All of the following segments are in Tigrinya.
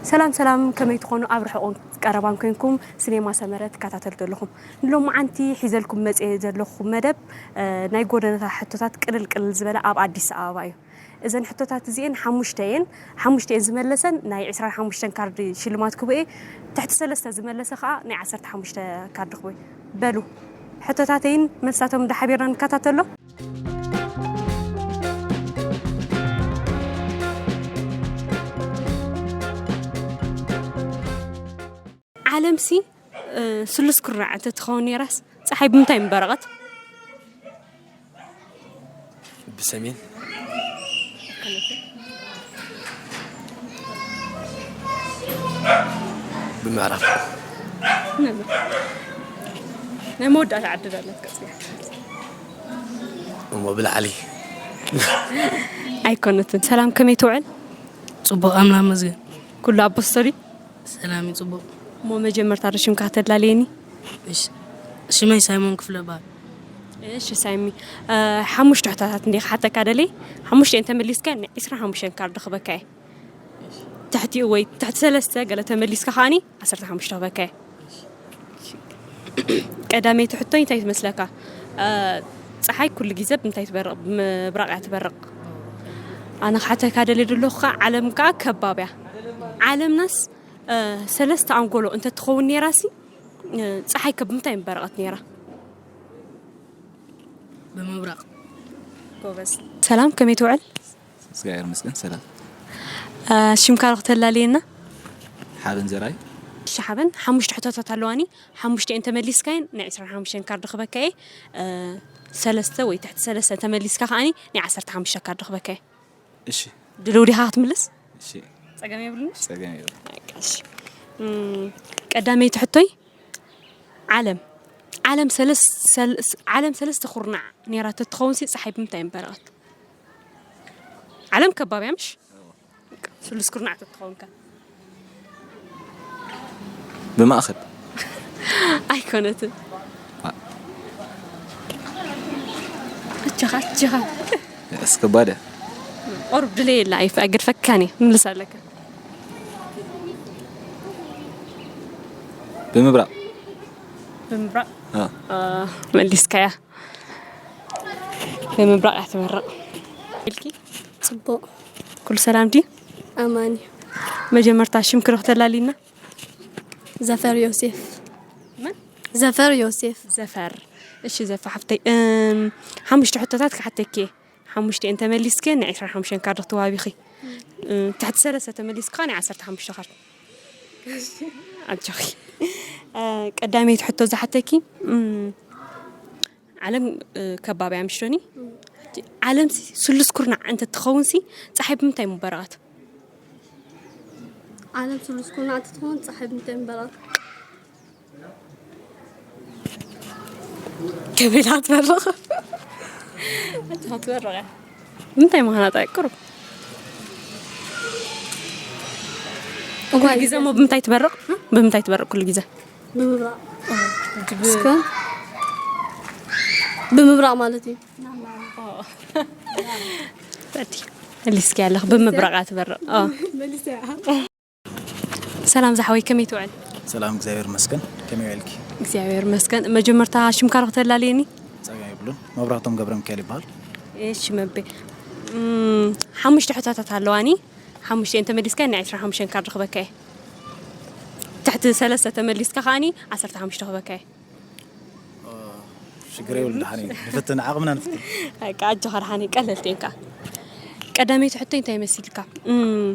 ሰላም ሰላም፣ ከመይ ትኾኑ? ኣብ ርሑቕን ቀረባን ኮንኩም ሲኔማ ሰመረ ትከታተሉ ዘለኹም፣ ንሎማዓንቲ ሒዘልኩም መጽየ ዘለኹ መደብ፣ እ፣ ናይ ጎደናታት ሕቶታት ቅልል ቅልል ዝበለ ኣብ ኣዲስ ኣበባ እዩ። እዘን ሕቶታት እዚኤን ሓሙሽተ እየን። ሓሙሽተ እየን ዝመለሰን ናይ ዕስራን ሓሙሽተን ካርድ ሽልማት ክህቦ እየ። ትሕቲ ሰለስተ ዝመለሰ ኸኣ ናይ ዓሰርተ ሓሙሽተ ካርድ ክህቦ እየ። በሉ፣ ሕቶታተይን መልሳቶም እንዳሓቢርና ንከታተሎ። ዓለምሲ፣ እ፣ ስሉስ ኩርናዕ እንተትኸውን ነይራስ፣ ጸሓይ ብምንታይ ምበረቐት? ብሰሜን። ብምዕራብ። ናይ መወዳእታ ዕድል ኣለካ፣ ጽያ። እሞ ብላዕሊ። ኣይኮነትን። ሰላም፣ ከመይ ትውዕል? ጽቡቕ ኣምላኽ ይመስገን። ኩሉ ኣብ ቦስቶ ድዩ? ሰላም እዩ፣ ጽቡቕ። እሞ መጀመርታ ዶ ሽምካ ከተላልየኒ? እሺ፣ ሽመይ ሳይሞን ክፍለ እበሃል። እሺ ሳይሚ፣ እ፣ ሓሙሽተ ሕቶታት እንደ ክሓተካ ደልየ። ሓሙሽተ እንተ መሊስካ፣ ን ዕስራን ሓሙሽተን ካርድ ክበካ እየ። ትሕቲኡ ወይ ትሕቲ ሰለስተ ገለ ተመሊስካ ከኣኒ ዓሰርተ ሓሙሽተ ክበካ እየ። ቀዳመይቲ ሕቶይ እንታይ ትመስለካ? እ፣ ጸሓይ ኩሉ ግዜ ብምንታይ ትበርቕ? ብምብራቕ እያ ትበርቕ። ኣነ ክሓተካ ደልየ ዘለኹ ከኣ፣ ዓለም ከኣ ከባብ እያ። ዓለምናስ፣ እ፣ ሰለስተ ኣንጎሎ እንተትኸውን ነይራሲ፣ እ፣ ጸሓይ ከ ብምንታይ ምበረቐት ነይራ? ብምብራቕ። ጎበዝ። ሰላም፣ ከመይ ትውዕል? እግዚኣብሔር ይመስገን ሰላም። እ፣ ሽምካ ዶ ክተላልየና? ሓበን ዘርኣይ። እሺ ሓበን፣ ሓሙሽተ ሕቶታት ኣለዋኒ። ሓሙሽተ እየን ተመሊስካየን ናይ ዕስራን ሓሙሽተን ካርድ ክበካ እየ። እ፣ ሰለስተ ወይ ትሕቲ ሰለስተ ተመሊስካ ከኣኒ ናይ ዓሰርተ ሓሙሽተ ካርድ ክበካ እየ። እሺ ድልው ዲኻ ክትምልስ? እሺ ጸገም የብሉን። ጸገም የብሉን። በቃ እሺ። እም፣ ቀዳመይቲ ሕቶይ፣ ዓለም ዓለም ሰለስ- ሰል- ዓለም ሰለስተ ኩርናዕ ነይራ ተትኸውን ሲ ጸሓይ ብምንታይ ምበረቐት? ዓለም ከባብ እያ ምሽ? ስሉስ ኩርናዕ ተትኸውን ከ? ብማእኸል። ኣይኮነትን። ኣቸኻ ኣቸኻ እስከባደ። ቁሩብ ድለየላ ኣይገድፈካን እየ፣ ምልስ ኣለካ። ብምብራቕ። ብምብራቕ አ። አ፣ መሊስካያ። ብምብራቕ እያ ትበርቕ። ኢልኪ? ጽቡቕ። ኩሉ ሰላም ድዩ? ኣማን እዩ። መጀመርታ ሽምኪ ዶ ክተላልይና? ዘፈር ዮሴፍ። መን? ዘፈር ዮሴፍ። ዘፈር። እሺ ዘፈ ሓፍተይ፣ እም፣ ሓሙሽተ ሕቶታት ክሓተኪ እየ። ሓሙሽተ እየን ተመሊስኪ ናይ ዕስራን ሓሙሽተን ካርድ ክትዋቢኺ። እም፣ ትሕቲ ሰለስተ ተመሊስካ ናይ ዓሰርተ ሓሙሽተ ካርድ። ኣጆኺ። እ፣ ቀዳመይቲ ሕቶ ዝሓተኪ፣ እም፣ ዓለም፣ እ፣ ከባብ እያ ምሽ ዶኒ? ዓለም ሲ ስሉስ ኩርናዕ እንተትኸውን ሲ ጸሓይ ብምንታይ ምበረቐት? ዓለም ስሉስ ኩርናዕ እንትትኸውን ጸሓይ ብምንታይ ምበረቐት? ከመይ ኢላ ትበርቕ? ኣታ ትበርቕ እያ። ብምንታይ ምዃና ጣ ቁሩብ? ኩሉ ግዜ እሞ ብምንታይ ትበርቕ? ብምንታይ ትበርቕ ኩሉ ግዜ? ብምብራቕ። እስከ ብምብራቕ ማለት እዩ። በዲ መሊስኪ ኣለኽ፣ ብምብራቕ እያ ትበርቕ። ኦ። ሰላም ዝሓወይ፣ ከመይ ትውዕል? ሰላም እግዚኣብሔር ይመስገን። ከመይ ውዕልኪ? እግዚኣብሔር ይመስገን። መጀመርታ ሽምካ ዶ ክተላልየኒ? ጸገም የብሉን። መብራህቶም ገብረ ሚካኤል ይበሃል። እሺ መቤ። እም፣ ሓሙሽተ ሕቶታት ኣለዋኒ። ሓሙሽተ እንተ መሊስካ ናይ ዕስራን ሓሙሽተን ካርድ ክበካ እየ። ትሕቲ ሰለስተ ተመሊስካ ከኣኒ ዓሰርተ ሓሙሽተ ክበካ እየ። ሽግር የብሉን። ደሓን እዩ። ንፍትን፣ ዓቕምና ንፍትን። በቃ ኣጆኻ ደሓን እዩ። ቀለልቲ እዮም ከኣ። ቀዳመይቲ ሕቶ እንታይ መሲልካ? እም፣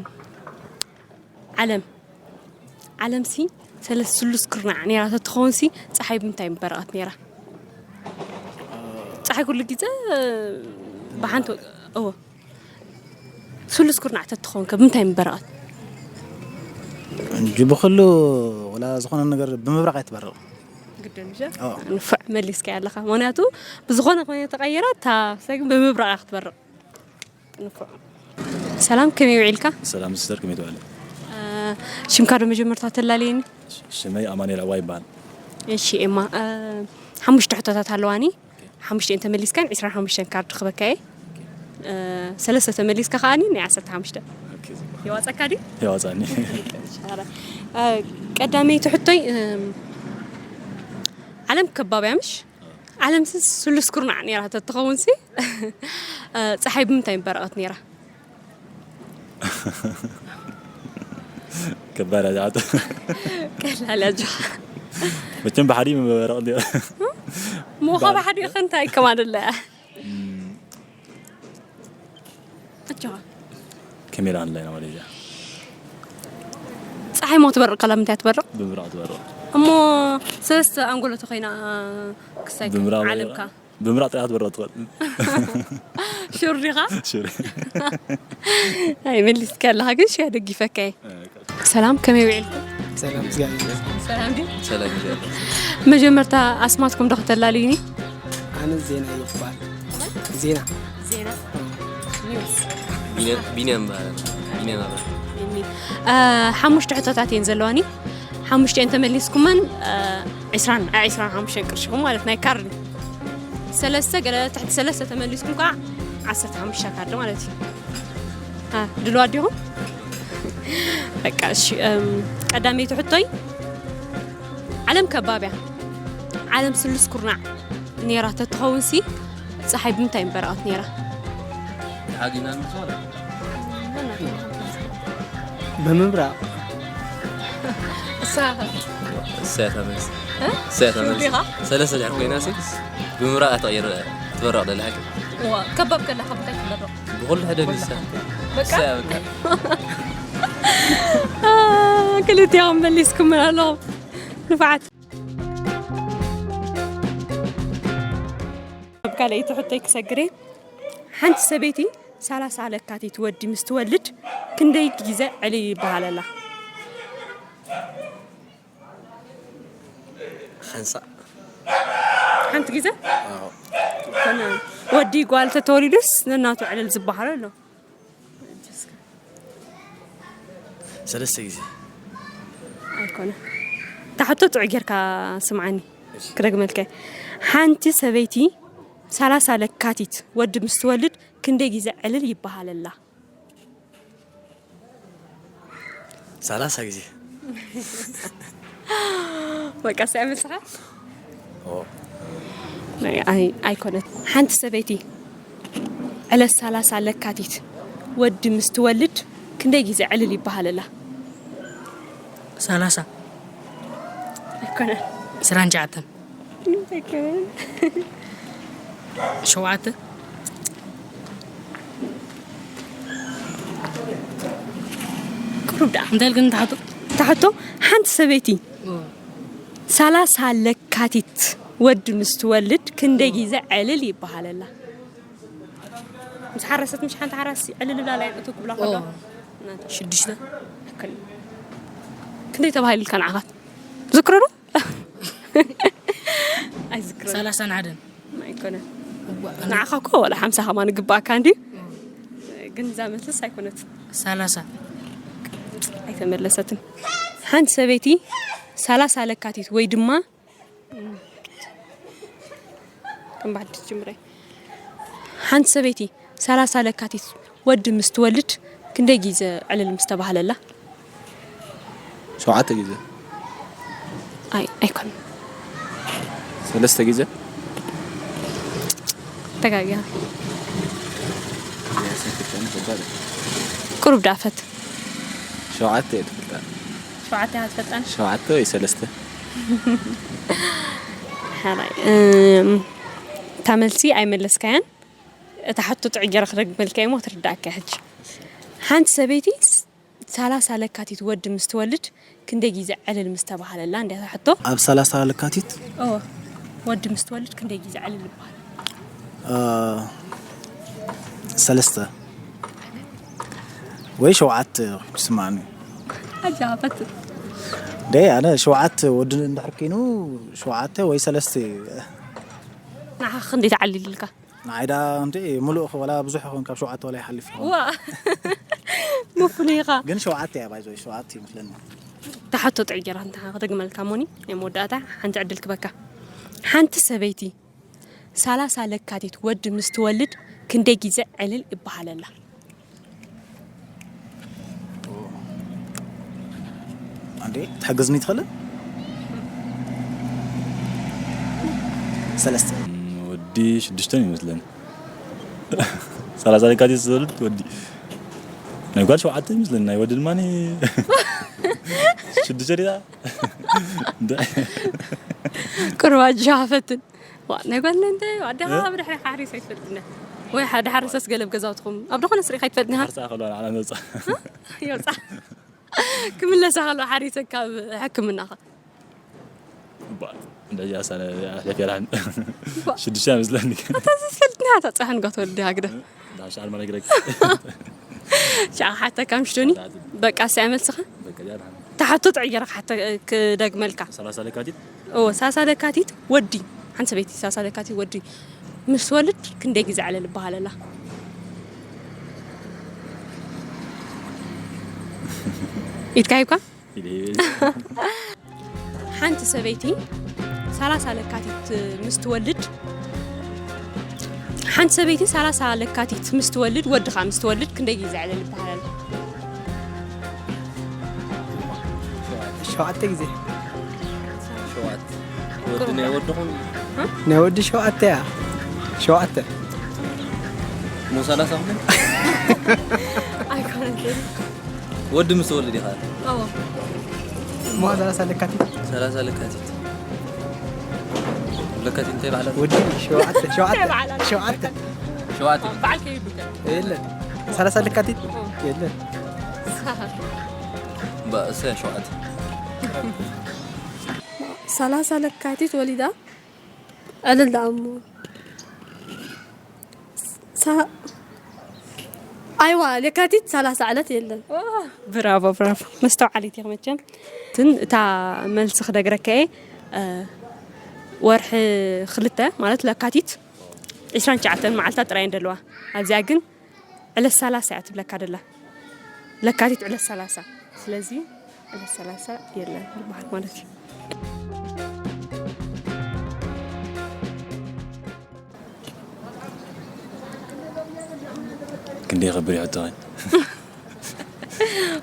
ዓለም ዓለምሲ ሰለስተ ስሉስ ኩርናዕ ነይራ ተትኸውን ሲ ጸሓይ ብምንታይ ምበረቐት ነይራ? ጸሓይ ኩሉ ግዜ ብሓንቲ ወ- እዎ ስሉስ ኩርናዕ ተትኸውን ከ ብምንታይ ምበረቐት? እንጂ ብኩሉ ወላ ዝኾነ ነገር ብምብራቕ ኣይትበርቕ። ግድን እሺ? ኣዎ። ንፉዕ መሊስካ ኣለኻ። ምክንያቱ ብዝኾነ ኮይነ ተቐይራ እታ ሰግን ብምብራቕ እያ ክትበርቕ። ንፉዕ። ሰላም ከመይ ውዒልካ? ሰላም ሲስተር ከመይ ትውዕሊ? ሽምካ ዶ መጀመርታ ተላለየኒ? ሽመይ ኣማኑኤል ኣዋ ይበሃል። እሺ ኤማ፣ ሓሙሽተ ሕቶታት ኣለዋኒ። ሓሙሽተ እንተ መሊስካን ዕስራን ሓሙሽተን ካርድ ክበካ እየ። ሰለስተ ተመሊስካ ከኣኒ ናይ ዓሰርተ ሓሙሽተ። ይዋፀካ ድዩ? ይዋፀኒ። ኧረ፣ እ፣ ቀዳመይቲ ሕቶይ፣ እም፣ ዓለም ከባብ እያ፣ ምሽ? ዓለም ስስ-፣ ስሉስ ኩርናዕ ነይራ ተትኸውን ሲ፣ እ፣ ፀሓይ ብምንታይ ምበረቐት ነይራ? ከባድ እያ ዝሓቶ። ቀላል እያ ጆ። መቸም ብሓዲ ምበረቕ እንዲያ። ሞኻ ብሓዲ ኸንታይ ከማን ኣለ። እም። ኣጆኻ። ከመይ ኢላ ንላይ ነው ማለትያ? ፀሓይ ሞ ትበርቕ ከላ ምንታይ ትበርቕ? ብምብራቕ ትበርቕ። እሞ ሰለስተ ኣንጎሎ ተኾይና ክሳይ ብምብራቕ ዓለምካ? ብምብራቕ ጥራሕ ትበርቕ ትኽእል። ሹር ዲኻ? ሹር። ኣይ፣ መሊስካ ኣለኻ ግን ሽያ ደጊፈካ እየ። ኣይ፣ ሰላም፣ ከመይ ውዒልኩም? ሰላም፣ እግዚኣብሔር ይመስገን። ሰላም ድዩ? ሰላም፣ እግዚኣብሔር። መጀመርታ ኣስማትኩም ዶ ከተላልዩኒ? ኣነ ዜና ይባል። ዜና። ዜና። ኒውስ። ቢንያም፣ ቢንያም ይባላል። ቢንያም ኣበራ። ቢኒ። እ፣ ሓሙሽተ ሕቶታት እየን ዘለዋኒ። ሓሙሽተ እየን ተመሊስኩመን፣ እ፣ ዕስራን፣ እ፣ ዕስራን ሓሙሽተን ቅርሺኹም ማለት ናይ ካርድ። ሰለስተ ገለ ትሕቲ ሰለስተ ተመሊስኩም ከዓ ዓሰርተ ሓሙሽተ ካርድ ማለት እዩ። እ፣ ድልዋት ዲኹም? በቃ እሺ፣ እም፣ ቀዳመይቲ ሕቶይ፣ ዓለም ከባብ እያ። ዓለም ስሉስ ኩርናዕ ነይራ ተትኸውን ሲ፣ ፀሓይ ብምንታይ ምበረቐት ነይራ? ተሓጊና ንመፅእ። ብምብራቕ። እሳ እሳ እያ እታ መልሲ። እ? እሳ እያ እታ መልሲ። ዲኻ? ሰለስተ ድሕር ኮይና ሲ፣ ብምብራቕ እያ ትቕየር፣ ትበርቕ ደላ ሓቂ። እዋ፣ ከባብ ከላ ካብ እንታይ ትበርቕ? ብኹሉ ሕደ ንሳ። በቃ? እሳ እያ በቃ። አ፣ ክልቲኦም መሊስኩም ኣለኹም። ንፉዓት። ኣብ ካልኣይቲ ሕቶይ ክሰግር እየ። ሓንቲ ሰበይቲ ሰላሳ ለካቲት ወዲ ምስ ትወልድ ክንደይ ግዜ ዕልል ይበሃለላ? ሓንሳእ። ሓንቲ ግዜ? ኣዎ። ኮነ ወዲ ጓል ተተወሊዱስ ነናቱ ዕልል ዝበሃሎ ኣሎ። ሰለስተ ግዜ። ኣይኮነ። እታ ሕቶ ጥዑይ ጌርካ ስምዓኒ። እሺ። ክደግመልካ። ሓንቲ ሰበይቲ ሰላሳ ለካቲት ወዲ ምስ ትወልድ ክንደይ ግዜ ዕልል ይበሃለላ? ሰላሳ ግዜ። በቃ፣ እሳ እያ መልስኻ? ኦ። ናይ፣ ኣይ-፣ ኣይኮነት። ሓንቲ ሰበይቲ ዕለት ሰላሳ ለካቲት ወዲ ምስ ትወልድ ክንደይ ግዜ ዕልል ይበሃለላ? ሰላሳ። ኣይኮነን። ዕስራን ትሽዓተን። ኣይኮነን። ሸውዓተ። ቁሩብ ደኣ። እንታይ ኢልክኒ ትሓቶ? ትሓቶ፣ ሓንቲ ሰበይቲ ኦ። ሰላሳ ለካቲት ወዲ ምስ ትወልድ ክንደይ ግዜ ዕልል ይበሃለላ? ምስ ሓረሰት ምሽ ሓንቲ ሓራስ ዕልል ኢላ ኣላ እቶ ክብላ ኦ። ከሎ? ናታ። ሽዱሽተ። ኣይኮነን። ክንደይ ተባሂሉልካ ንዓኻ? ዝክሮ ዶ? ኣይዝክሮን። ሰላሳን ሓደን። ኣይኮነን። እዋ፣ ኣነ ንዓኻ እኮ ዋላ ሓምሳ ከማን ይግባኣካ እንድዩ። ግን እዛ መልስስ ኣይኮነትን። ሰላሳ። ኣይተመለሰትን። ሓንቲ ሰበይቲ ሰላሳ ለካቲት ወይ ድማ ከም ባዕዲ ትጅምረይ። ሓንቲ ሰበይቲ ሰላሳ ለካቲት ወዲ ምስ ትወልድ ክንደይ ግዜ ዕልል ምስ ተባህለላ? ሸውዓተ ግዜ። ኣይ፣ ኣይኮነን። ሰለስተ ግዜ። ተጋግያ። ቁሩብ ዳፈት። ሸውዓተ እየ ትፈልጣ። ሸውዓተ እያ ትፈልጣ? ሸውዓተ ወይ ሰለስተ። ሓራይ። እም፣ እታ መልሲ ኣይመለስካያን። እታ ሕቶ ጥዕይ ገይረ ክደግመልካ እሞ ክትርዳእካ ሕጂ። ሓንቲ ሰበይቲ ስ-፣ ሰላሳ ለካቲት ወዲ ምስ ትወልድ ክንደይ ግዜ ዕልል ምስ ተባህለላ እንድያ እታ ሕቶ? ኣብ ሰላሳ ለካቲት? እወ። ወዲ ምስ ትወልድ ክንደይ ግዜ ዕልል ይበሃል? እ፣ ሰለስተ ወይ ሸውዓተ ይስማዓኒ። ኣጃ፣ ፈትን። ደይ፣ ኣነ ሸውዓተ ወዲ እንድሕር ኮይኑ ሸውዓተ ወይ ሰለስተ እዩ። ንዓኻ ክንደይ ተዓሊልልካ? ንዓይ ደኣ እንዴ፣ ምሉእ ወላ ብዙሕ ይኹን፣ ካብ ሸውዓተ ወላ ይሓልፍ ይኸውን። ዋ። ምፉን ኢኻ። ግን ሸውዓተ እያ፣ ባይዞይ፣ ሸውዓተ ይመስለኒ። እታ ሕቶ ጥዕይ ገይራ እንተ ክደግመልካ ሞኒ፣ ናይ መወዳእታ ሓንቲ ዕድል ክበካ። ሓንቲ ሰበይቲ ሰላሳ ለካቲት ወዲ ምስ ትወልድ ክንደይ ግዜ ዕልል ይበሃለላ? እንዴ ትሕግዝኒ ትኽእል? ሰለስተ። ወዲ ሽዱሽተን ይመስለኒ። ሰላሳ ለካቲት ዝተወልድ ወዲ፣ ናይ ጓል ሸውዓተ ይመስለኒ፣ ናይ ወዲ ድማ ሽዱሽተ ዲታ። እንደ- ቁርባጅ ሻፈትን ዋ ናይ ጓል እንደ ኣደኻ ብድሕሪ ሓሪስ ኣይትፈልጥና ወይ ሓደ ሓረሰስ ገለብ ገዛውትኹም ኣብ ደኾነ ስሪኻ ኣይትፈልጥና። ሓርሳ ከሎ ንዓና መጻ። ይወፃ ክምለሳ ከሎ ሓሪሰ ካብ ሕክምናኻ ባ እንደዚያ ሳነ ኣሕለፍ ያላን ሽዱሽተ ይመስለኒ። ኣታ ዝፈልጥና ኣታ ፀሐን ጋር ተወልደ ሃግደ ዳሽ ኣርማ ነግረክ። ሻ ሓታ ካምሽቶኒ በቃ ሳይ መልስኻ በቃ ያ ደሓን። ተሓቶ ትዕየረክ ሓታ ክደግመልካ ሰላሳ ለካቲት ኦ ሳሳ ለካቲት ወዲ ሓንቲ ሰበይቲ ሳሳ ለካቲት ወዲ ምስ ወልድ ክንደይ ግዜ ዕለል ይበሃል ኣላ ኢድካ ሂብካ ኢለ ሓንቲ ሰበይቲ ሰላሳ ለካቲት ምስ ትወልድ ሓንቲ ሰበይቲ ሰላሳ ለካቲት ምስ ትወልድ ወድኻ ምስ ትወልድ ክንደይ ግዜ ዕለል ይበሃል ኣላ ሸውዓተ ግዜ ሸውዓተ ወዲ ናይ ወድኹም ናይ ወዲ ሸውዓተ እያ ሸውዓተ ሞ ሰላሳ ክብል ኣይኮነትን ወዲ ምስ ወልድ ኢኻ ኦ ሞ ሰላሳ ለካቲት ሰላሳ ለካቲት ለካቲት እንታይ በዓላት ወዲ ሸውዓተ ሸውዓተ በዓላት ሸውዓተ ሸውዓተ በዓል ከይዱ ከ የለን ሰላሳ ለካቲት የለን በእሰ ሸውዓተ ሰላሳ ለካቲት ወሊዳ ዕልል ደኣ እሞ ሳ- ኣይዋ ለካቲት ሰላሳ ዕለት የለን ብራቮ ብራቮ መስተውዓሊት ኢኺ መቸም ትን እታ መልሲ ክደግረካ እየ እ፣ ወርሒ ክልተ ማለት ለካቲት ዕስራን ትሽዓተን መዓልታት ጥራይ እንደለዋ ኣብዚኣ ግን ዕለት ሰላሳ እያ ትብለካ ደላ ለካቲት ዕለት ሰላሳ ስለዚ ዕለት ሰላሳ የለን ዝበሃል ማለት እዩ ክንደይ ከብር ይሕቶ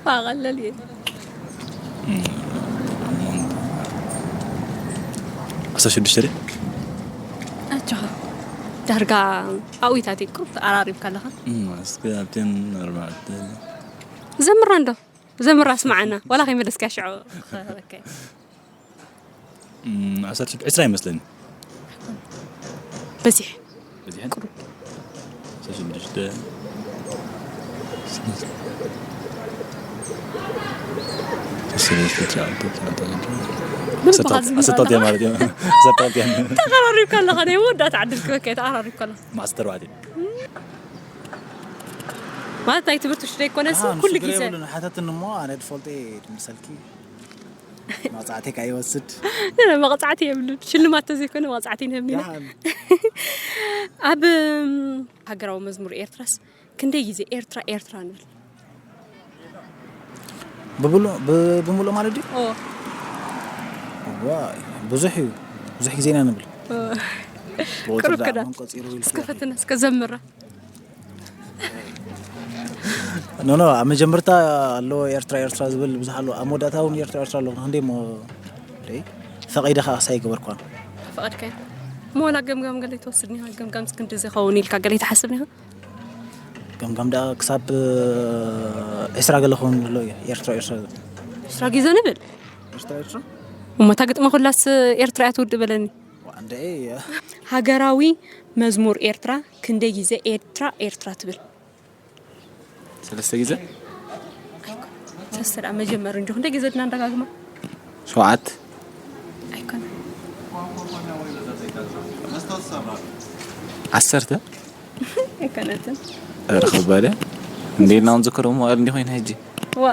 ዋቐለል እየ ዓሰርተ ሽዱሽተ ደ ኣጆኻ ዳርጋ ኣብኡታት እኮ ተኣራሪብካ ኣለኻ እስከ ኣብተን ኣርባዕተ ዘምራ እንዶ ዘምራ ስማዓና ዋላ ከይመለስካ ሽዑ ክህበካ እም፣ ዓሰርተ ዕስራ ይመስለኒ በዚሕ በዚሐን ዓሰርተ ሽዱሽተ ሰለስተ ትሽዓተ ትሽዓተ ብልብኻ ዝምራ ዓሰርተ ክልተ ማለት እዩ ዓሰርተ ክልተ ተቐራሪብካ ኣለኻ ናይ መወዳእታ ዕድል ክበካ ተቐራሪብካ ኣለኻ ዓሰርተ ኣርባዕተ ማለት ናይ ትምህርቲ ሽደ ይኮነስ ኩሉ ግዜ ሓተትን እሞ ኣነ ድፈልጦ እየ ድምልሰልኪ መቕፃዕቲ ከይወስድ መቕፃዕቲ የብሉን ሽልማት ተዘይኮነ መቕፃዕቲ ንህብና ደሓን ኣብ ሃገራዊ መዝሙር ኤርትራስ ክንደይ ግዜ ኤርትራ ኤርትራ ንብል ብብሉ- ብ- ብምሉእ ማለት ድዩ ኦ ዋይ ብዙሕ እዩ ብዙሕ ግዜ ኢና ንብል ኦ። ወትር ቅሩብ ደኣ ክዳ መን ቆፂሩ ኢልኪ እስከ ፈትና እስከ ዘምራ ኖ ኖ ኣብ መጀመርታ ኣሎ ኤርትራ ኤርትራ ዝብል ብዙሕ ኣሎ ኣብ መወዳእታ እውን ኤርትራ ኤርትራ ኣሎ ክንደይ ሞ ደይ ፈቒደ ከዓ ክሳይ ገበርኳ ፈቐድካ ሞላ ገምጋም ገለ ትወስድ ኒኻ ገምጋም ክንዲ ዝኸውን ኢልካ ገለ ትሓስብ ኒኻ ገምጋም ደኣ ክሳብ ዒስራ ገለ ክኸውን ኣሎ እዩ ኤርትራ ኤርትራ ዝብል ስራ ግዜ ንብል ኤርትራ ኤርትራ እሞ እታ ግጥሚ ኩላስ ኤርትራ እያ ትውድእ በለኒ ዋንደ ሃገራዊ መዝሙር ኤርትራ ክንደይ ግዜ ኤርትራ ኤርትራ ትብል ሰለስተ ግዜ ሰለስተ ደኣ መጀመሪ እንጂ ክንደይ ግዜ ድና ንደጋግማ ሸውዓት ኣይኮነ ዓሰርተ ኣይኮነትን ርኽበለ እንዴና ንዝክሮ መዋል እንዲ ኮይነ ሕጂ ዋ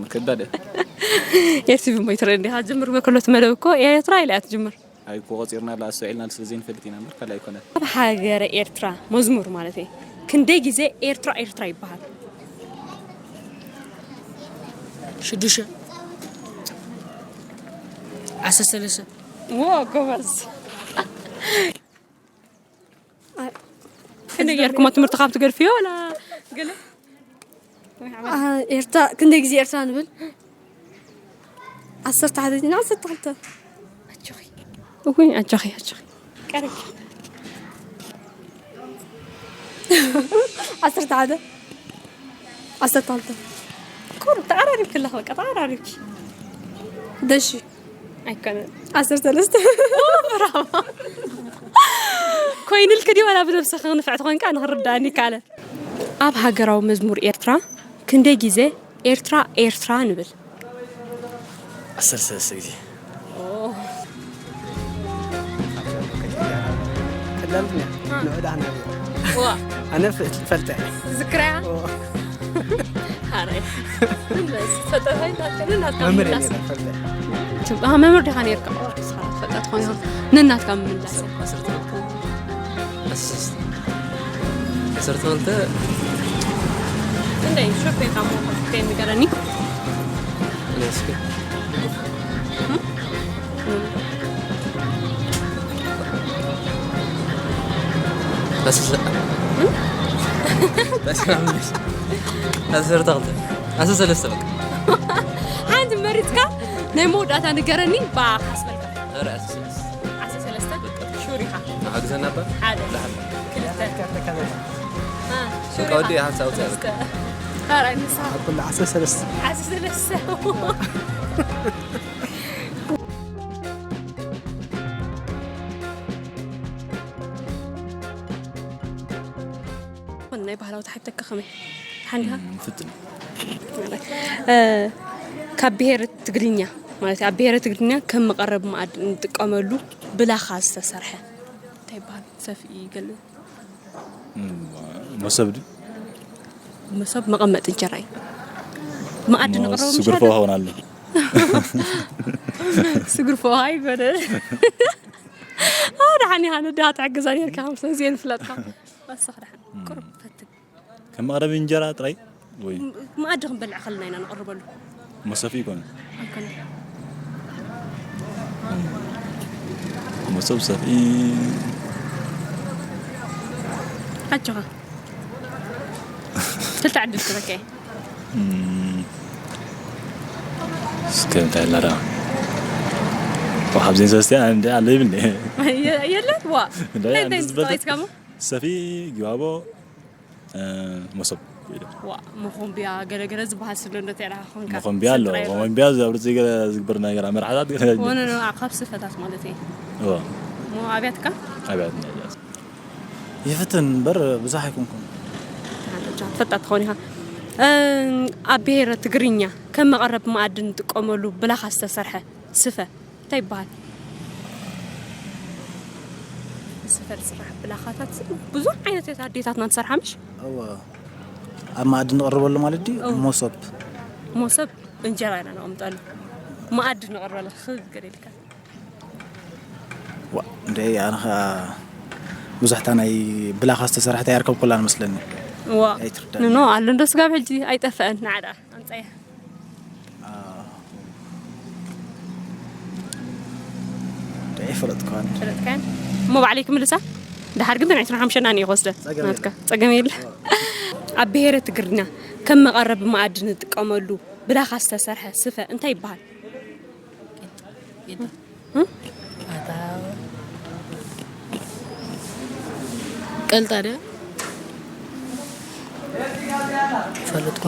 ምክዳደ ኤርቲቪ ሞ ይትርኢ እንዲኻ ጅምር በከሎት መደብ እኮ ኤርትራ ኢላ እያ ትጅምር ኣይኮ ቆፂርና ላ ኣስተውዒልና ስለ ዘይንፈልጥ ኢና እምበር ካልእ ኣይኮነን ኣብ ሃገረ ኤርትራ መዝሙር ማለት እዩ ክንደይ ግዜ ኤርትራ ኤርትራ ይበሃል ሽዱሽተ ዓሰርተ ሰለስተ ዎ ጎበዝ ክንደይ ጌርኩሞ ትምህርቲ ካብ ትገድፍዮ ወላ ገለ ኤርትራ ክንደይ ግዜ ኤርትራ ንብል ዓሰርተ ሓደ ዲና ዓሰርተ ክልተ? ኣጆኺ። እውይ፣ ኣጆኺ፣ ኣጆኺ። ቀረብኪ። ዓሰርተ ሓደ። ዓሰርተ ክልተ። ቁሩብ ተቐራሪብኪ ኣለኺ፣ በቃ ተቐራሪብኪ። ደሺ። ኣይኮነን። ዓሰርተ ሰለስተ። ኦ፣ ብራቮ። ኮይኑልኪ ድዩ ዋላ ብነብስኺ ንፍዕቲ ኮንካ ንኽርዳእኒ ይከኣለ። ኣብ ሃገራዊ መዝሙር ኤርትራ ክንደይ ግዜ ኤርትራ ኤርትራ ንብል? ዓሰርተ ሰለስተ ግዜ። ኦ። ቀላል ድያ? እ። ንዑ ደኣ ንዕዮ። ዋ። ኣነ ፍ-፣ ፈልጠ። ትዝክረያ? ኦ። ሓራይ። በስ፣ ፈጠራ ይታከልን ናትካ መምህር እየ ምላስ። ነይረ፣ ፈልጠ። አ፣ መምህር ዲኻ ነይርካ? ኦ፣ ንስኻ ፈጠራ ትኾን ይሆን። ነናትካ ምምላስ። ዓሰርተ ክልተ። ዓሰርተ ክልተ። ዓሰርተ ክልተ። ክንደይ ሹፍ ኢኻ እሞ፣ ከይ ንገረኒ። እኔ እስኪ። እም? ዓሰርተ ክልተ። እም? ዓሰርተ ክልተ። ዓሰርተ ሰለስተ በቃ። ሓንቲ መሪጽካ ናይ መወዳእታ ንገረኒ፣ ብኣ ካስበልካ። ኧረ፣ ዓሰርተ ሰለስተ። ዓሰርተ ሰለስተ ሹር ኢኻ። ንሓግዘና እባ። ሓደ። ላሕም። ክልተ። አ፣ ሹር በቃ ወዲ ኢኻ። ሓንሳብ ኣውፅእ። ሰለስተ። ኧረ፣ ንሳ። ኣብ ኩሉ ዓሰርተ ሰለስተ። ዓሰርተ ሰለስተ። ናይ ባህላዊ ትሓተካ ከመይ? ሓንዲኻ? እም፣ ፍትን። እ፣ ካብ ብሄረ ትግርኛ፣ ማለት ኣብ ብሄረ ትግርኛ ከም መቐረቢ መኣዲ እንጥቀመሉ ብላኻ ዝተሰርሐ እንታይ ይበሃል? ሰፍኢ ገለ። እም፣ መሶብ ድዩ? መሶብ መቐመጢ እንጀራ እዩ። መኣዲ ሞ-፣ ንቕረቦም ስጉርፎ ይሻል። ክኸውን ኣሎ። ስጉርፎ ኣይበለ። ኣ፣ ደሓን ኢኻ፣ ነዳ ትሕግዛ ነርካ፣ ከምሰ እዚኤን ፍለጥካ። ወሰኽ ደሓን። እም። ቁሩብ ፈትን። ከም መቕረቢ እንጀራ ጥራይ ወይ? ም-፣ መኣዲ ክንበልዕ ከለና ኢና ነቕርበሉ። መሰፍኢ ይኮነ? ኣይኮነ። መሶብ ሰፍኢ። ኣጆኻ። ክልተ ዕድል ክበካ እየ። እም፣ እስከ እንታይ ኣላ ደኣ? ወሓብ ዜን ሰለስተ እንደ ኣለ ይብልኒ። የ-፣ የለን? ዋ። እንታይ እንታይ እንታይ ዝበልኩ? ተጻዊትካ እሞ? ሰፍኢ፣ ጊባቦ፣ እ፣ መሶብ ኢለ። ዋ፣ መኾምቢያ ገለገለ ዝበሃል ስለ እንዶ ተራ ኾንካ። መኾምቢያ ኣሎ። ስልጥና የለን። መኾምቢያ እዚ ኣብ ርእሲ ገለ ዝግበር ነገር፣ ኣብ መርዓታት ገለ ወነ ነው፣ ኣብ ካብ ስፈታት ማለት እዩ። እዎ። ሞ ኣብያትካ? ኣብያት፣ ኣብያት። ይፍትን እምበር ብዙሕ ኣይኮንኩን። ኣንተ ብቻ ትፈጣ ትኾን ኢኻ። እ፣ ኣብ ብሄረ ትግርኛ ከም መቐረብ መኣዲ እንጥቀመሉ ብላኻ ዝተሰርሐ ስፈ እንታይ ይበሃል? ስፈ ዝስራሕ ብላኻታት ብዙሕ ዓይነት እየን ኣዴታትና ዝሰርሓ፣ ምሽ? እወ። ኣብ መኣዲ ንቕርበሉ ማለት ድዩ? እወ። ሞሶብ። ሞሶብ እንጀራ ኢና ነቐምጠሉ። መኣዲ ንቕርበሉ ክብል ገለ ኢልካ። ዋ፣ እንደ ኣነ ኸኣ ብዙሕታ ናይ ብላኻ ዝተሰርሐት ኣይርከብኩላን መስለኒ። ዋ። ኣይትርዳእኒ። ኖ፣ ኣሎ እንዶ ስጋብ ሕጂ ኣይጠፍአን፣ ንዓ ደኣ ኣምጻያ። ኣ፣ ደይ ፈለጥኳን። ፈለጥካን? እሞ ባዕለይ ክምልሳ? ደሓር ግን ተን ዕስራን ሓሙሽተን ኣነ እየ ክወስደን። ጸገም ናትካ። የለን። ጸገም የለ። ኣብ ብሄረ ትግርኛ ከም መቐረቢ መኣዲ ንጥቀመሉ ብላኻ ዝተሰርሐ ስፈ እንታይ ይበሃል? ቂጣ። እ? ኣታ ቀልጣ ድያ? ፈለጥኩ።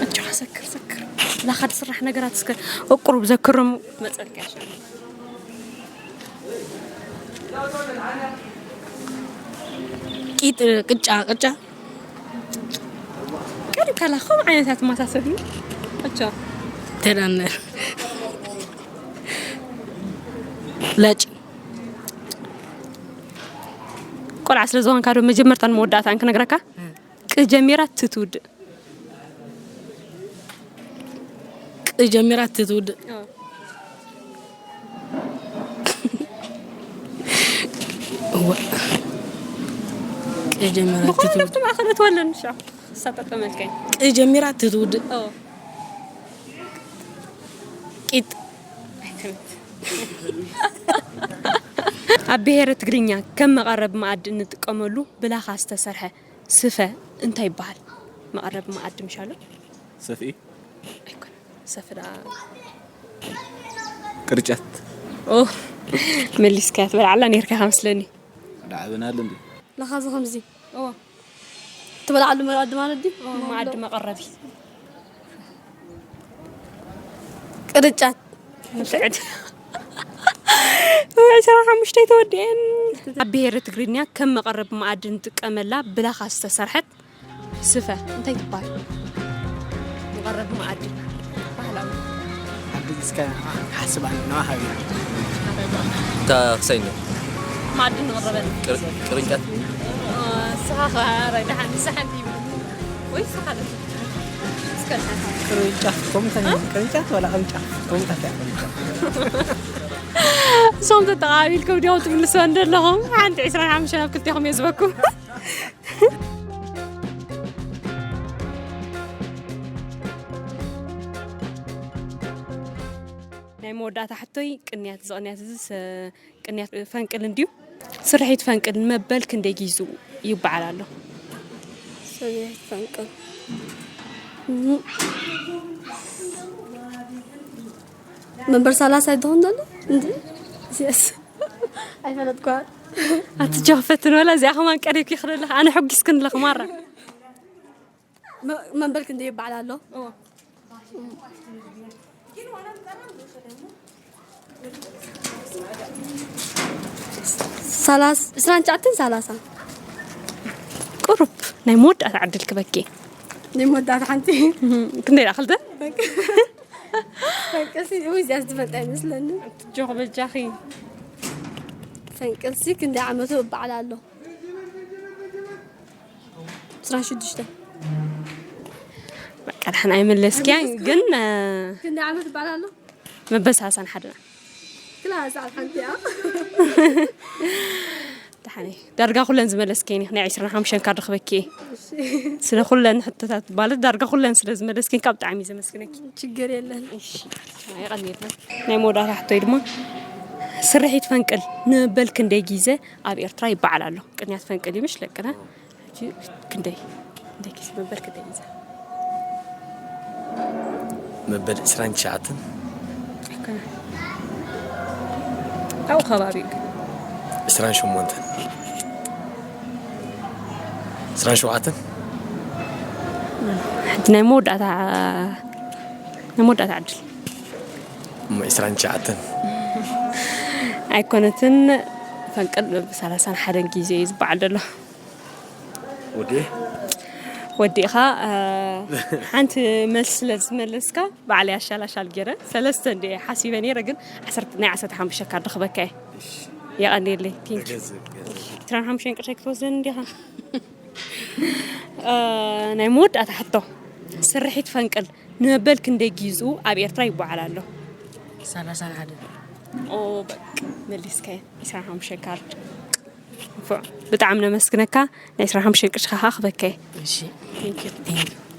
ኣጆኻ ሰክር፣ ሰክር። ላኻ ዝስራሕ ነገራት እስከ እቁሩብ ዘክሮም መጸልካ ይሻል። ቂጥ፣ ቅጫ፣ ቅጫ። ቀሪብካ፣ ላ፣ ከምኡ ዓይነት እያ ትመሳሰል እዩ። ኣቻ። ተዳነ። ላጭ። ቆልዓ ስለ ዝኾንካ ዶ መጀመርታን መወዳእታን ክነግረካ? እ። ቅ ጀሚራ ት ትውድእ። ቅ ጀሚራ ት ትውድእ። እ። እዋ። ቅ ጀሚራ ት ብኹሉ ትውድእ። ኣብቲ ማእኸል እትወለን ሻ። ሳጠጠመልከኝ። ቅ ጀሚራ ት ትውድእ። ኦ። ቂጥ። ኣይትምት። ኣብ ብሄረ ትግርኛ ከም መቐረቢ መኣዲ እንጥቀመሉ ብላኻ ዝተሰርሐ ስፈ እንታይ ይበሃል? መቐረቢ መኣዲ ምሻሉ? ሰፍኢ? ኣይኮነን። ሰፍኢ ደኣ ቅርጫት። ኦ፣ መሊስካያ ትበልዓላ ነርካ ኢኻ መስለኒ። ዳዕበናል እንዴ? ለኻ እዚ ከምዚ። ኦ። ትበልዓሉ መኣዲ ማለት ድዩ? ኦ፣ መኣዲ መቐረቢ። ቅርጫት። ንስዕድ። ዕስራን ሓሙሽተን ተወዲኤን። ኣብ ብሄረ ትግርኛ ከም መቐረቢ መኣዲ እንጥቀመላ ብላኻ ዝተሰርሐት ስፈ እንታይ ትበሃል? መቐረቢ መኣዲ ባህላዊ። ሓንቲ እስከ ክሓስብ ኣለና ሃቢ። እታ ክሳይ እንደ መኣዲ ንቕረበል። ቅርንጫት ስኻ ኸ ኧረ ደሓን ንሳ ሓንቲ ይብሉ ወይ ስኻ ለ እስከ ቅርንጫት ከምኡ እንታይ ቅርንጫት ወላ ቅርንጫት ከምኡ እንታይ እሶም ተጠቓቢልኩም ዲኹም ትምልስዋ እንደለኹም ሓንቲ ዕስራን ሓሙሽተን ኣብ ክልቴኹም እየ ዝበኩም። ናይ መወዳእታ ሕቶይ ቅንያት እዚ ቅንያት እዚ ስ- ቅንያት ፈንቅል እንድዩ። ስርሒት ፈንቅል ንመበል ክንደይ ጊዙ ይበዓል ኣሎ? ስርሒት ፈንቅል መበል ሰላሳ ይኸውን ዘሎ እንዲ እዚኣስ ኣይፈለጥኳን። ኣቲ ጆኽፈትን ወላ እዚኣ ኸማን ቀሪብኪ ይኽእል ኣለኻ ኣነ ሕጒስክን ኣለኹ ማራ። መ- መበል ክንደይ ይበዓል ኣሎ? ሰላሳ ዕስራን ትሽዓተን ሰላሳ ቁሩብ ናይ መወዳእታ ዕድል ክበኪ። ናይ መወዳእታ ሓንቲ ክንደይ ደኣ ክልተ? ፈንቅልሲ እው እዚኣ ዝፈልጣ ይመስለኒ። ጆኽ በጃኺ። ፈንቅልሲ ክንደይ ዓመቱ እበዓል ኣሎ? ዕስራን ሽዱሽተ በቃ ደሓን ኣይመለስክያን ግን ክንደይ ዓመት እበዓል ኣሎ? መበል ሰላሳን ሓደና ክላ ሰዓት ሓንቲ እያ። ደሓን እየ። ዳርጋ ኩለን ዝመለስከይን ኢኽ ናይ ዕስራን ሓሙሽተን ካርድ ክበኪ እየ። ስለ ኩለን ሕቶታት ማለት ዳርጋ ኩለን ስለ ዝመለስከይን ካብ ብጣዕሚ እየ ዘመስግነኪ። ችግር የለን። የቐንየልና። ናይ መወዳእታ ሕቶይ ድማ ስርሒት ፈንቅል ንመበል ክንደይ ግዜ ኣብ ኤርትራ ይበዓል ኣሎ? ቅንያት ፈንቅል እዩ ምሽ ለቅና ሕጂ ክንደይ ክንደይ ግዜ መበል ክንደይ ግዜ መበል ዕስራን ትሽዓተን ኣይኮነ ኣብኡ ከባቢ እዩ ግን ዕስራን ሸሞንተን ዕስራን ሸውዓተን ሕጂ ናይ መወዳእታ ናይ መወዳእታ ዕድል እሞ ዕስራን ትሽዓተን ኣይኮነትን ፈንቅል ብሰላሳን ሓደን ግዜ እዩ ዝበዓል ዘሎ ወዲ ወዲእኻ ሓንቲ መልሲ ስለ ዝመለስካ ባዕለይ ኣሻላሻል ገይረ ሰለስተ እንደ ሓሲበ ነይረ ግን ናይ ዓሰርተ ሓሙሽተ ካርድ ክበካ እየ የቐንየለይ ቴንክ ዩ ዕስራን ሓሙሽተን ቅርሻይ ክትወስደኒ እንዲኻ ናይ መወዳእታ ሕቶ ስርሒት ፈንቅል ንመበል ክንደይ ጊዙ ኣብ ኤርትራ ይበዓል ኣሎ ሰላሳን ሓደ ኦ በቃ መሊስካየ ዕስራን ሓሙሽተ ካርድ ብጣዕሚ ነመስግነካ ናይ ዕስራን ሓሙሽተ ቅርሽኻ ከዓ ክበከየ እሺ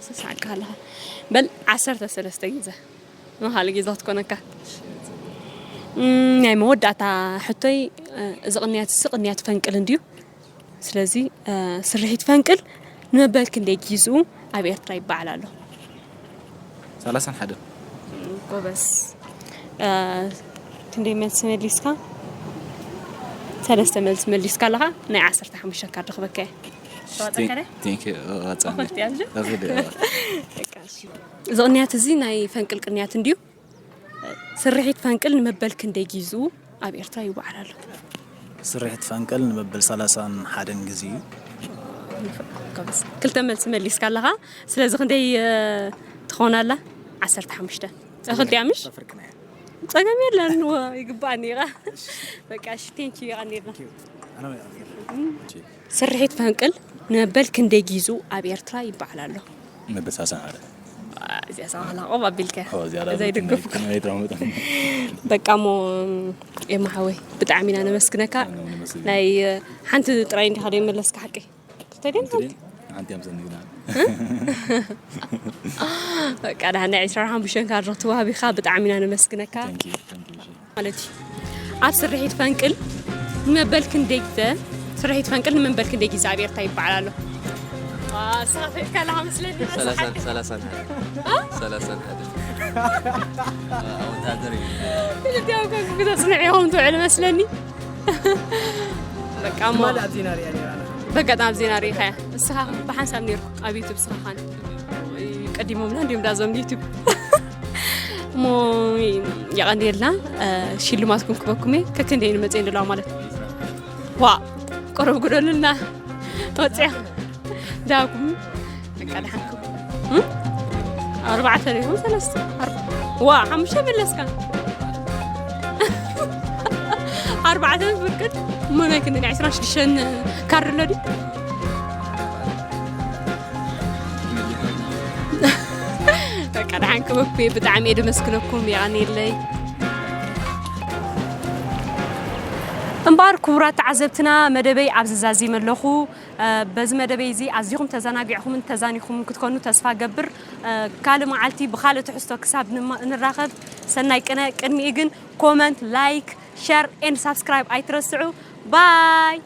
ስሳዕካ ኣለኻ በል ዓሰርተ ሰለስተ ግዜ መኻሊ ግዜ ክትኮነካ ናይ መወዳእታ ሕቶይ እዚ ቅንያት እዚ ቅንያት ፈንቅል እንድዩ ስለዚ ስርሒት ፈንቅል ንመበል ክንደይ ጊዝኡ ኣብ ኤርትራ ይበዓል ኣሎ ሰላሳን ሓደን ጎበዝ ክንደይ መልሲ መሊስካ ሰለስተ መልሲ መሊስካ ኣለኻ ናይ ዓሰርተ ሓሙሽተ ካርድ ክበካ እየ ተዋፀከለ ቴንክ ዩ ዋፃ ኮፍቲ ኣብዚ ኣፍደ እዚ ቅንያት እዚ ናይ ፈንቅል ቅንያት እንድዩ ስርሒት ፈንቅል ንመበል ክንደይ ጊዝኡ ኣብ ኤርትራ ይበዓል ኣሎ ስርሒት ፈንቅል ንመበል ሰላሳን ሓደን ግዜ እዩ ክልተ መልሲ መሊስካ ኣለኻ ስለዚ ክንደይ ትኾን ኣላ ዓሰርተ ሓሙሽተ ክልቲኣ ምሽ ፍርቅና ጸገም የለን ይግባኣኒ ኢኻ በቃ እሺ ቴንኪ ይቐኒልና ስርሒት ፈንቅል ንመበል ክንደይ ጊዙ ኣብ ኤርትራ ይበዓል ኣሎ መበል ሰላሳን ሓደ እዚኣ ሰባህላ ቆብ ኣቢልከ ዝያዳ ዘይድግፍኩ ይጥራሙጠ በቃ ሞ ኤማ ሓወይ ብጣዕሚ ኢና ነመስግነካ ናይ ሓንቲ ጥራይ እንዲኻ ደይ መለስካ ሓቂ ተደን ሓንቲ እዮም ዘንግና በቃ ዳህና ዕስራን ሓሙሽተን ካርድ ተዋሂብካ ብጣዕሚ ኢና ነመስግነካ ማለት እዩ ኣብ ስርሒት ፈንቅል ንመበል ክንደይ ግዘ ስርሒት ፈንቅል ንመበል ክንደይ ግዘ ኣብ ኤርትራ ይበዓል ኣሎ ንስኻ ፈሊጥካ ኣለኻ መስለኒ ሰላሳን ሰላሳን ሓደ ሰላሳን ሓደ ወታደር እዩ። ክልቲኦም ከ ክተጽንዕ ኢኹም ትውዕሉ መስለኒ። በቃ እሞ ትማሊ ኣብ ዜና ሪኣ ነይራ። በጋጣሚ ኣብ ዜና ርኢኻያ። ንስኻ ብሓንሳብ ነይርኩ ኣብ ዩቱብ ስራኻን ቀዲሞምና እንዲዮም ዳዞም ዩቱብ እሞ የቐንየልና። ሽልማትኩም ክበኩም እየ። ከክንደይ ንመፅእ እንደለዋ ማለት ዋ ቆረብ ጉደሉልና ወፅያ ዳኩም በቃ ደሓንኩም። እም? ኣርባዕተ ሪኹም ሰለስተ ኣርባ- ዋ ሓሙሽተ መለስካ። ኣርባዕተ ብርቅድ እሞ ናይ ክንዲ ናይ ዕስራን ሽዱሽተን ካርድ ኣሎ ድዩ? በቃ ደሓን ክበኩ ብጣዕሚ እየ ደመስግነኩም። የቐንየለይ። እምበኣር ክቡራት ተዓዘብትና መደበይ ኣብዚ ዛዚመ ኣለኹ። በዚ መደበይ እዚ ኣዚኹም ተዘናጊዕኹምን ተዛኒኹምን ክትኮኑ ተስፋ ገብር። ካልእ መዓልቲ ብኻልእ ትሕዝቶ ክሳብ ንራኸብ ሰናይ ቅነ። ቅድሚኡ ግን ኮመንት፣ ላይክ፣ ሸር ኤንድ ሳብስክራይብ ኣይትረስዑ። ባይ።